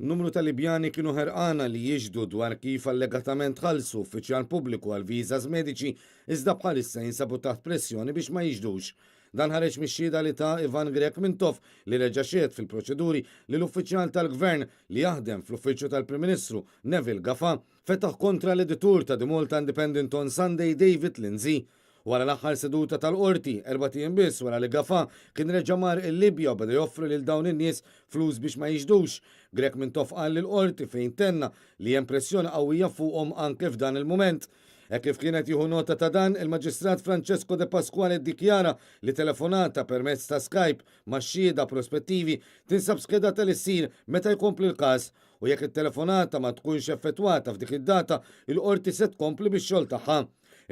Numru ta' Libjani kienu ħerqana li jixhdu dwar kif allegatament ħallsu uffiċjal pubbliku għal viżas mediċi iżda bħalissa jinsabu taħt pressjoni biex ma jixhdux. Dan ħareġ mix-xhieda li ta Ivan Grech Mintoff li reġa' xehed fil-proċeduri li l-uffiċjal tal-Gvern li jaħdem fl-Uffiċċju tal-Prim Ministru Neville Gafà fetaħ kontra l-editur ta' The Malta Independent on Sunday David Lindsay. Wara l-aħħar seduta tal-Qorti, erbat ijiem biss wara li Gafà kien reġa' mar il-Libja u beda joffri lil dawn in-nies flus biex ma jixhdux, Grech Mintoff qal lill-Qorti fejn tenna li hemm pressjoni qawwija fuqhom anke f'dan il-mument. Hekk kif kien qed jieħu nota ta' dan, il-Maġistrat Francesco Depasquale ddikjara li telefonata permezz ta' Skype max-xhieda prospettivi tinsab skedata li ssir meta jkompli l-każ u jekk it-telefonata ma tkunx effettwata f'dik id-data, il-Qorti se tkompli bix-xogħol tagħha.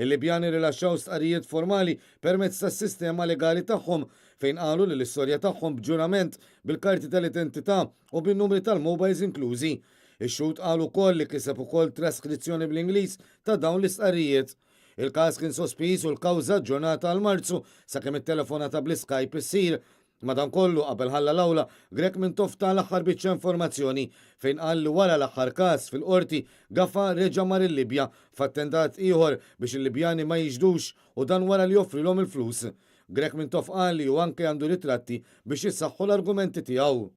Il-Libjani rrilaxxaw stqarrijiet formali permezz tas-sistema legali tagħhom fejn qalu li l-istorja tagħhom b'ġurament, bil-karti tal-identità u bin-numri tal-mobiles inklużi. Ix-xhud qal ukoll li kiseb ukoll traskrizzjoni bl-Ingliż ta' dawn l-istqarrijiet. Il-każ kien sospiż u l-kawża aġġornata għal Marzu sakemm it-telefonata bl-Skype issir. Madankollu, qabel ħalla l-awla, Grech Mintoff ta l-aħħar biċċa informazzjoni, fejn qal li wara l-aħħar każ fil-Qorti, Gafà reġa' mar il-Libja f'attentat ieħor biex il-Libjani ma jixhdux u dan wara li offrilhom il-flus. Grech Mintoff qal li hu anke għandu ritratti biex jissaħħu l-argumenti tiegħu.